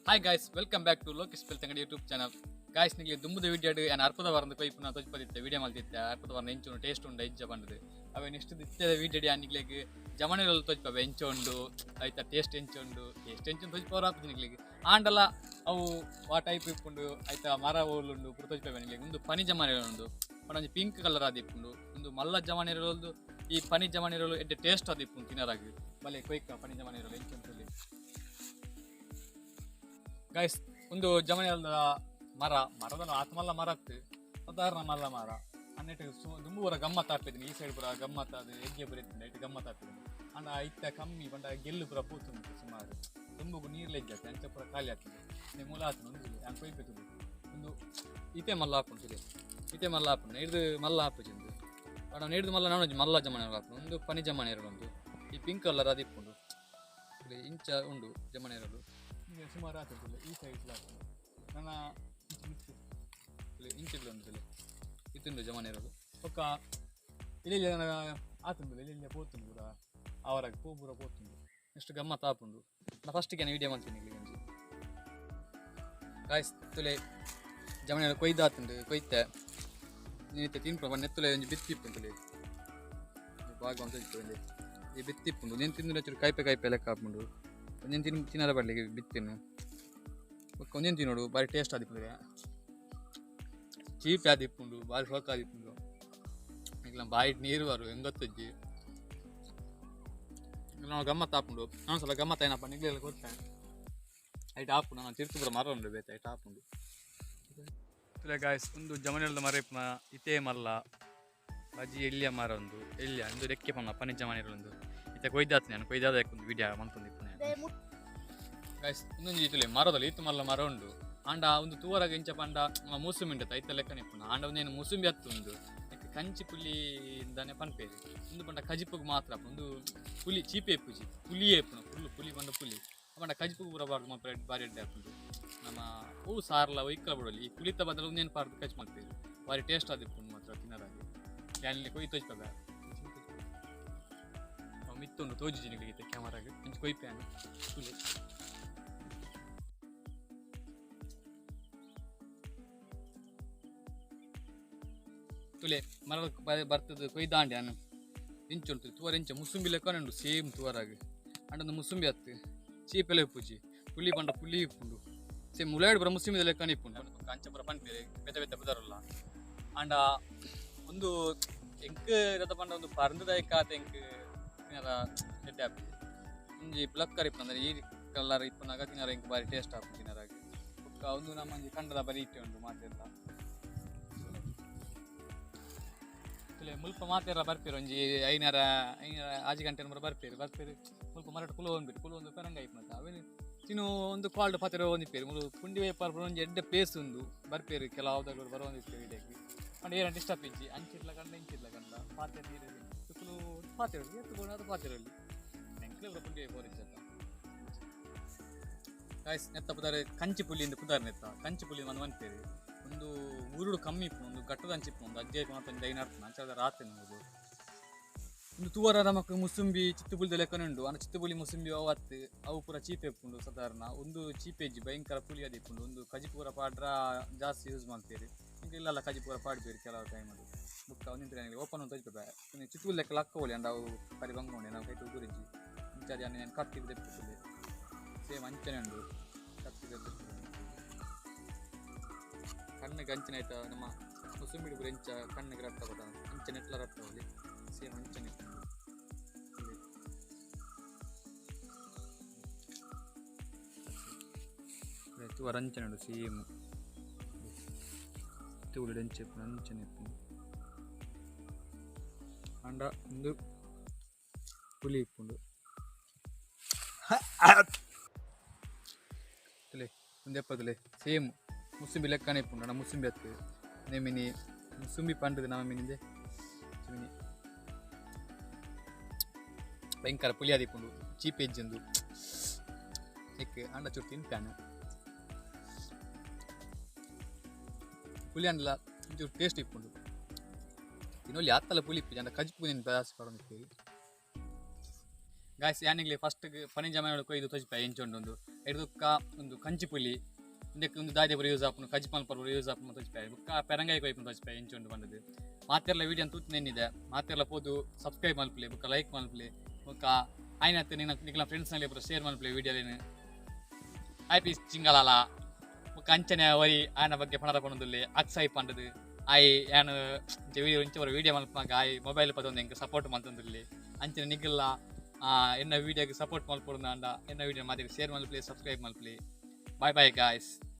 Hi guys, welcome back to Lokesh Belthangady YouTube channel. Guys, ನಿಮಗೆ ದುಂಬುದ video ನಾನು ಅರ್ಪದ ವಾರದ ಕೊಯ್ಪುನ ತೊಜ್ಪದಿತ್ತೆ ವಿಡಿಯೋ ಮಲ್ತಿತ್ತೆ ಅರ್ಪದ ವಾರದ ಎಂಚು ಟೇಸ್ಟ್ ಉಂಡು ಇಜ್ಜ ಬಂದದು ಅವೆ ನೆಕ್ಸ್ಟ್ ಇತ್ತದ ವಿಡಿಯೋ ನಿಗ್ಲೆಗ್ ಜಮನೆಲ್ಲ ತೊಜ್ಪವೆ ಎಂಚು ಉಂಡು ಐತ ಟೇಸ್ಟ್ ಎಂಚು ಉಂಡು ಟೇಸ್ಟ್ ಎಂಚು ತೊಜ್ಪವರ ಆಪುಜಿ ನಿಗ್ಲೆಗ್ ಆಂಡಲ ಅವು ವಾ ಟೈಪ್ ಇಪ್ಪುಂಡು ಐತ ಮರ ಓಲುಂಡು ಪೂರ ತೊಜ್ಪವೆ ನಿಗ್ಲೆಗ್ ಒಂದು ಪನಿ ಜಮನೆ ಉಂಡು ಒಂಜಿ ಪಿಂಕ್ ಕಲರ್ ಆದಿಪ್ಪುಂಡು ಒಂದು ಮಲ್ಲ ಜಮನೆ ಈ ಪನಿ ಜಮನೆ ಎಡ್ಡೆ ಟೇಸ್ಟ್ ಆದಿಪ್ಪುಂಡು ತಿನ್ನರಾಗಿ ಬಲೆ ಕೊಯ್ಕ ಪನಿ ಜಮನೆ ಎಂಚು ಉಂಟು. ಗೈಸ್ ಒಂದು ಜಮನೆದ ಮರ ಮರದ ಆತ್ಮಲ್ಲ ಮರತ್ತು ಸಾಧಾರಣ ಮಲ್ಲ ಮರ ಅನ್ನೆಟ್ಟು ದುಂಬು ಪೂರ ಗಮ್ಮತ್ ಆಪಿದ್ದೀನಿ ಈ ಸೈಡ್ ಪೂರ ಗಮ್ಮತ್ ಅದು ಎಗ್ಗೆ ಪೂರ ಇತ್ತು ಇಟ್ಟು ಗಮ್ಮತ್ ಆಪಿದ್ದೀನಿ ಅಂಡ ಇತ್ತ ಕಮ್ಮಿ ಪಂಡ ಗೆಲ್ಲು ಪೂರ ಪೂತುಂಟು ಸುಮಾರು ದುಂಬುಗು ನೀರ್ಲೆ ಎಗ್ಗೆ ಅಂಚ ಪೂರ ಖಾಲಿ ಆಗ್ತದೆ ಮೂಲ ಆತನ ಒಂದು ನಾನು ಕೊಯ್ಪೆ ಒಂದು ಇತೆ ಮಲ್ಲ ಆಪುಂಟು ಇತೆ ಮಲ್ಲ ಆಪುಂಡು ಹಿಡ್ದು ಮಲ್ಲ ಆಪುಜಿ ಪಂಡ ಹಿಡ್ದು ಮಲ್ಲ ನಾನು ಮಲ್ಲ ಜಮನೆ ಆಪುಂಡು ಒಂದು ಪನಿ ಜಮನೆ ಉಂಟು ಈ ಪಿಂಕ್ ಕಲರ್ ಅದು ಇಪ್ಪುಂಡು ಇಂಚ ಉಂಡು ಜಮನೆ ಇರೋದು ಸುಮಾರು ಆಗ್ತದೆ ಈ ಸೈಡ್ ಆಗ್ತದೆ ನನ್ನ ಇಂಚಿಡ್ಲು ಉಂಟು ಇತ್ತುಂಡು ಜಮನೆ ಇರೋದು ಒಕ್ಕ ಇಲ್ಲಿ ಆತುಂಡು ಇಲ್ಲಿ ಪೋತುಂಡು ಪೂರ ಆವರಾಗ ಪೂ ಪೂರ ಪೋತುಂಡು ನೆಕ್ಸ್ಟ್ ಗಮ್ಮತ್ ಆಪುಂಡು ನಾ ಫಸ್ಟಿಗೆ ವಿಡಿಯೋ ಮಾಡ್ತೀನಿ ಇಲ್ಲಿ ಗಂಜಿ. ಗಾಯ್ಸ್ ತುಲೆ ಜಮನೆ ಕೊಯ್ದಾತುಂಡು ಕೊಯ್ತೆ ನೀತೆ ತಿನ್ಪ ನೆತ್ತುಲೆ ಒಂಜಿ ಬಿತ್ತಿಪ್ಪುಂಡು ಬಾಗ ಅಂತ ಈ ಬಿತ್ತಿಪ್ಪುಂಡು ನೀನು ತಿಂದು ಚೂರು ಕೈಪೆ ಕೈಪೆ ಲೆಕ್ಕ ಹಾಪುಂಡು ಒಂದೇನು ತಿನ್ ತಿನ್ನರ ಬರಲಿಕ್ಕೆ ಬಿತ್ತಿನ ಒಂದೇನು ತಿನ್ನೋಡು ಭಾರಿ ಟೇಸ್ಟ್ ಆದಿಪ್ಪುಂಡು ಚೀಪ್ ಆದಿಪ್ಪುಂಡು ಭಾರಿ ಶೋಕ ಆದಿಪ್ಪುಂಡು ಈಗ ಬಾಯಿಟ್ ನೀರು ಬರು ಹೆಂಗೊತ್ತಜ್ಜಿ ನಾವು ಗಮ್ಮತ್ತು ಆಪುಂಡು ನಾನು ಸಲ ಗಮ್ಮತ್ತು ಏನಪ್ಪ ನಿಗ್ಲೆಲ್ಲ ಕೊಡ್ತೇನೆ ಐಟ್ ಆಪುಂಡು ನಾನು ತಿರ್ತು ಪೂರ ಮರ ಉಂಡು ಬೇತ ಐಟ್ ಆಪುಂಡು. ಗಾಯ್ಸ್ ಒಂದು ಜಮನೆಲ್ದ ಮರ ಇಪ್ಪುನ ಇತೇ ಮಲ್ಲ ಬಜಿ ಎಲ್ಲಿಯ ಮರ ಒಂದು ಎಲ್ಲಿಯ ಒಂದು ರೆಕ್ಕೆ ಪನ್ನ ಪನಿ ಜಮನೆರೊಂದು ಇತ್ತೆ ಕೊಯ್ದಾತ್ ನಾನು ಕೊಯ್ದಾದ ಒಂದು ವಿಡಿಯೋ ಮಂತೊಂದು ಇಪ್ಪುನ. ಗೈಸ್ ಇನ್ನೊಂದು ಇತ್ತುಲೆ ಮರದಲ್ಲಿ ಇತ್ತು ಮಲ್ಲ ಮರ ಉಂಡು ಆಂಡ ಒಂದು ತೂವರಾಗ ಇಂಚ ಪಂಡ ಮೂಸುಂಬಿ ಉಂಟು ಐತ ಲೆಕ್ಕನೆ ಇಪ್ಪುನ ಆಂಡ ಒಂದೇನು ಮುಸುಂಬಿ ಅತ್ತು ಉಂಡು ಕಂಚಿ ಪುಲಿ ಇಂದಾನೆ ಪನ್ಪೇರಿ ಒಂದು ಪಂಡ ಕಜಿಪುಗ್ ಮಾತ್ರ ಒಂದು ಪುಲಿ ಚೀಪೆ ಇಪ್ಪುಜಿ ಪುಲಿಯೇ ಇಪ್ಪುನ ಫುಲ್ಲು ಪುಲಿ ಪಂಡ ಪುಲಿ ಪಂಡ ಕಜಿಪುಗ್ ಪೂರ ಬಾರ್ದು ಮಾತ್ರ ಬಾರಿ ಎಡ್ಡೆ ಆಪುಂಡು ನಮ್ಮ ಹೂ ಸಾರ್ಲ ಒಯ್ಕಲ ಬಿಡಲಿ ಈ ಪುಲಿತ ಬದಲು ಒಂದೇನು ಪಾರ್ದು ಕಚ್ ಮಾಡ್ತೀವಿ ಬಾರಿ ಟೇಸ್ಟ್ ಆದಿಪ್ಪುಂಡು ಮಾತ್ರ ತಿನ್ನರಾಗಿ ಅಲ್ಲಿ ಕೊಯ್ ತೋಜ್ಪದ ಮಿತ್ತುಂಡು ತೋಜಿಜಿ ನಿಮಗೆ ಕ್ಯಾಮರಾಗ ಒಂಚು ಕೊಯ್ಪೆ ಪುಲಿ. ತುಲೆ ಮರ ಬರ್ತದೆ ಕೊಯ್ದಾಂಡೆ ಅನ್ನು ಇಂಚು ಉಂಟು ತುವರ ಇಂಚ ಮುಸುಂಬಿ ಲೆಕ್ಕನೆ ಉಂಟು ಸೇಮ್ ತುವರಾಗ ಅಂಡ ಒಂದು ಮುಸುಂಬಿ ಅತ್ತು ಚೀಪೆಲ್ಲ ಇಪ್ಪುಜಿ ಪುಲಿ ಪಂಡ ಪುಲಿ ಇಪ್ಪುಂಡು ಸೇಮ್ ಮುಲಾಯ್ಡು ಬರ ಮುಸುಂಬಿ ಲೆಕ್ಕನೆ ಇಪ್ಪುಂಡು ಅಂಚ ಪುರ ಪನ್ಪೇರೆ ಬೆತ್ತ ಬೆತ್ತ ಪುದರಲ್ಲ ಅಂಡ ಒಂದು ಎಂಕ್ ರಥ ಪಂಡ ಒಂದು ಪರಂದದಾಯಕ ಆತ ಎಂಕ್ ತಿನ್ನರ ಎಡ್ಡೆ ಆಪುಜಿ ಒಂಜಿ ಬ್ಲಕ್ಕರ್ ಇಪ್ಪುಂಡು ಅಂದರೆ ಈ ಕಲರ್ ಇಪ್ಪುನಾಗ ತಿನ್ನರ ಎಂಕ್ ಬಾರಿ ಟೇಸ್ಟ್ ಆಪುಂಡು ತಿನ್ನರಾಗ ಬೊಕ್ಕ ಒಂದು ನಮ್ಮ ಒಂಜಿ ಕಂಡದ ಬರಿ ಇಟ್ಟೆ ಉಂಟು ಮಾತೆಲ್ಲ ಮುಲ್ಪ ಮಾತೆಲ್ಲ ಬರ್ಪೇರು ಒಂಜಿ ಐನಾರ ಐನಾರ ಆಜಿ ಗಂಟೆ ಪೂರ ಬರ್ಪೇರು ಬರ್ಪೇರು ಮುಲ್ಪ ಮರಟ್ ಕುಲು ಒಂದ್ಬಿಟ್ಟು ಕುಲು ಒಂದು ಪೆರಂಗ ಐಪು ಅವೇನು ತಿನ್ನು ಒಂದು ಕಾಲ್ಡ್ ಪಾತ್ರೆ ಒಂದಿಪ್ಪೇರು ಮುಲು ಪುಂಡಿ ವೇಪಾರ ಒಂಜಿ ಎಡ್ಡೆ ಪ್ಲೇಸ್ ಉಂಡು ಬರ್ಪೇರು ಕೆಲವು ಬರೋಂದಿಪ್ಪೇರು ಇಡಕ್ಕೆ ಅಂಡ್ ಏನ ಡಿಸ್ಟರ್ಬ್ ಇಜ್ಜಿ ಅಂಚಿಡ್ಲ ಕಂಡ ಇಂಚಿಡ್ಲ ಕಂಡ ಪಾತ್ರೆ ನೀರು ಕುಲು ಪಾತ್ರೆ ಎತ್ತುಕೊಂಡು ಅದು ಪಾತ್ರೆಯಲ್ಲಿ ಎಂಕ್ಲೆ ಪೂರ ಪುಂಡಿ ವೇಪಾರ ಇಜ್ಜತ್ತ. ಗಾಯ್ಸ್ ನೆತ್ತ ಪುದಾರೆ ಕಂಚಿ ಪುಲಿ ಇಂದು ಪುದಾರ್ ನೆತ್ತ ಕಂಚಿ ಪುಲಿ ಒಂದು ಮನ್ಪೇರು ಒಂದು ಊರುಡು ಕಮ್ಮಿ ಇಪ್ಪು ಒಂದು ಘಟ್ಟದ ಅಂಚಿಪ್ಪು ಒಂದು ಅಜ್ಜೆ ಮಾತ್ರ ಒಂದು ಐನಾರು ಅಂಚಾದ ರಾತ್ರಿ ನೋಡು ಒಂದು ತುವರ ನಮಕ್ ಮುಸುಂಬಿ ಚಿತ್ತುಪುಲಿದ ಲೆಕ್ಕನೆ ಉಂಡು ಅಂಡ ಚಿತ್ತುಪುಲಿ ಮುಸುಂಬಿ ಅವು ಅತ್ತು ಅವು ಪೂರ ಚೀಪೆ ಇಪ್ಪುಂಡು ಸಾಧಾರಣ ಒಂದು ಚೀಪೆಜ್ಜಿ ಭಯಂಕರ ಪುಲಿ ಅದು ಇಪ್ಪುಂಡು ಒಂದು ಕಜಿಪೂರ ಪಾಡ್ರ ಜಾಸ್ತಿ ಯೂಸ್ ಮಾಡ್ತೀರಿ ಈಗ ಇಲ್ಲಲ್ಲ ಕಜಿಪೂರ ಪಾಡ್ಬೇರಿ ಕೆಲವು ಟೈಮಲ್ಲಿ ಬುಕ್ಕ ಒಂದಿಂತ ಓಪನ್ ಒಂದು ತೋಜ್ಪೆ ಚಿತ್ತುಪುಲಿ ಲೆಕ್ಕ ಲಕ್ಕ ಹೋಲಿ ಅಂಡ ಅವು ಪರಿ ಬಂಗೊಂಡೆ ನಾವು ಕೈ ಉಗುರಿಜ್ಜಿ ಇಂಚಾದಿ ನಾನು ಕತ್ತಿ ದೆಪ್ಪುತ್ತದೆ ಸೇಮ್ ಅಂಚನೆ ಉಂಡು ಕತ್ತಿ ದೆಪ್ಪುತ್ತದೆ ಕಣ್ಣಿಗೆ ಅಂಚನೆ ಆಯ್ತಾ ನಮ್ಮ ಮುಸುಂಬಿಡಿ ಪೂರ ಇಂಚ ಕಣ್ಣಿಗೆ ರಕ್ತ ಕೊಟ್ಟ ಅಂಚನೆ ಎಟ್ಲ ರಕ್ತ ಹೋಲಿ ಸೇಮ್ ಅಂಚನೆ ತುವರ ಅಂಚನೆ ಉಂಡು ಸೇಮ್ ತೂಳು ಅಂಚೆ ಅಂಚನೆ ಇಪ್ಪುಂಡು ಅಂಡ ಒಂದು ಪುಲಿ ಇಪ್ಪುಂಡು ತುಲೆ ಒಂದು ಎಪ್ಪತ್ತುಲೆ ಸೇಮ್ ಮುಸುಂಬಿ ಲೆಕ್ಕನೆ ಇಪ್ಪುಂಡು ಅಣ್ಣ ಮುಸುಂಬಿ ಅತ್ತು ನೇಮಿನಿ ಮುಸುಂಬಿ ಪಂಡದು ನಮ್ಮ ಮೀನಿಂದೆ ಚಿಮಿನಿ ಭಯಂಕರ ಪುಲಿ ಆದಿಪ್ಪುಂಡು ಚೀಪ್ ಎಜ್ಜಂದು ಎಕ್ ಅಂಡ ಚೂರು ತಿನ್ಪಾನು ಪುಲಿ ಅಂಡಲ ಒಂಚೂರು ಟೇಸ್ಟ್ ಇಪ್ಪುಂಡು ತಿನ್ನೊಲ್ಲಿ ಆತ್ತಲ ಪುಲಿ ಇಪ್ಪು ಅಂಡ ಕಜ್ಪು ನೀನು ಜಾಸ್ತಿ ಪಡೊಂದು ಇಪ್ಪೇರಿ. ಗಾಯ್ಸ್, ಯಾನಿಗ್ಲಿ ಫಸ್ಟ್ ಪನಿಜ ಮನೆ ಕೊಯ್ದು ತೊಜಿಪಾಯ ಎಂಚುಂಡು ಒಂದು ಎಡ್ದುಕ್ಕ ಒಂದು ಕಂಚಿ ಪುಲಿ ಇಂದಕ್ಕೆ ಒಂದು ದಾದೆ ಪೂರ ಯೂಸ್ ಆಪುಂಡು, ಕಜ್ಜಿ ಮಲ್ಪರ ಯೂಸ್ ಆಪುಂಡು ತೊಜಿಪಾಯ. ಬುಕ್ಕ ಪೆರಂಗಾಯಿ ಕೊಯ್ಪುಂಡು ತೊಜಿಪಾಯ ಎಂಚುಂಡು ಬಂದದ್ದು. ಮಾತೆರ್ಲ ವೀಡಿಯೋ ತೂತು ನೆನ್ನಿದೆ. ಮಾತೆರ್ಲ ಪೋದು ಸಬ್ಸ್ಕ್ರೈಬ್ ಮಲ್ಪಲೆ, ಬುಕ್ಕ ಲೈಕ್ ಮಲ್ಪಲೆ, ಬುಕ್ಕ ಆಯ್ನತ್ತೆ ನಿನ್ನ ನಿಕ್ಲ ಫ್ರೆಂಡ್ಸ್ ನಲ್ಲಿ ಪೂರ ಶೇರ್ ಮಲ್ಪಲೆ ವೀಡಿಯೋಲೇನು. ಹ್ಯಾಪಿ ಚಿಂಗಲಾಲ. ಬುಕ್ಕ ಅಂಚನೆ ವರಿ ಆಯನ ಬಗ್ಗೆ ಪಣರ ಪಣದುಲ್ಲೆ ಅಕ್ಸಾಯಿ ಪಂಡದು. ಆಯ್ ಯಾನು ವಿಡಿಯೋ ಇಂಚ ವೀಡಿಯೋ ಮಲ್ಪನಾಗ ಆಯ್ ಮೊಬೈಲ್ ಪದೊಂದು ಎಂಕ್ ಸಪೋರ್ಟ್ ಮಲ್ತೊಂದುಲ್ಲೆ. ಅಂಚನೆ ನಿಗಲ್ಲ ಎನ್ನ ವೀಡಿಯೋಗೆ ಸಪೋರ್ಟ್ ಮಲ್ಪೊಡು ಅಂಡ ಎನ್ನ ವೀಡಿಯೋ ಮಾತೆಗೆ ಶೇರ್ ಮಲ್ಪಲೆ, ಸಬ್ಸ್ಕ್ರೈಬ್ ಮಲ್ಪಲೆ. Bye bye guys.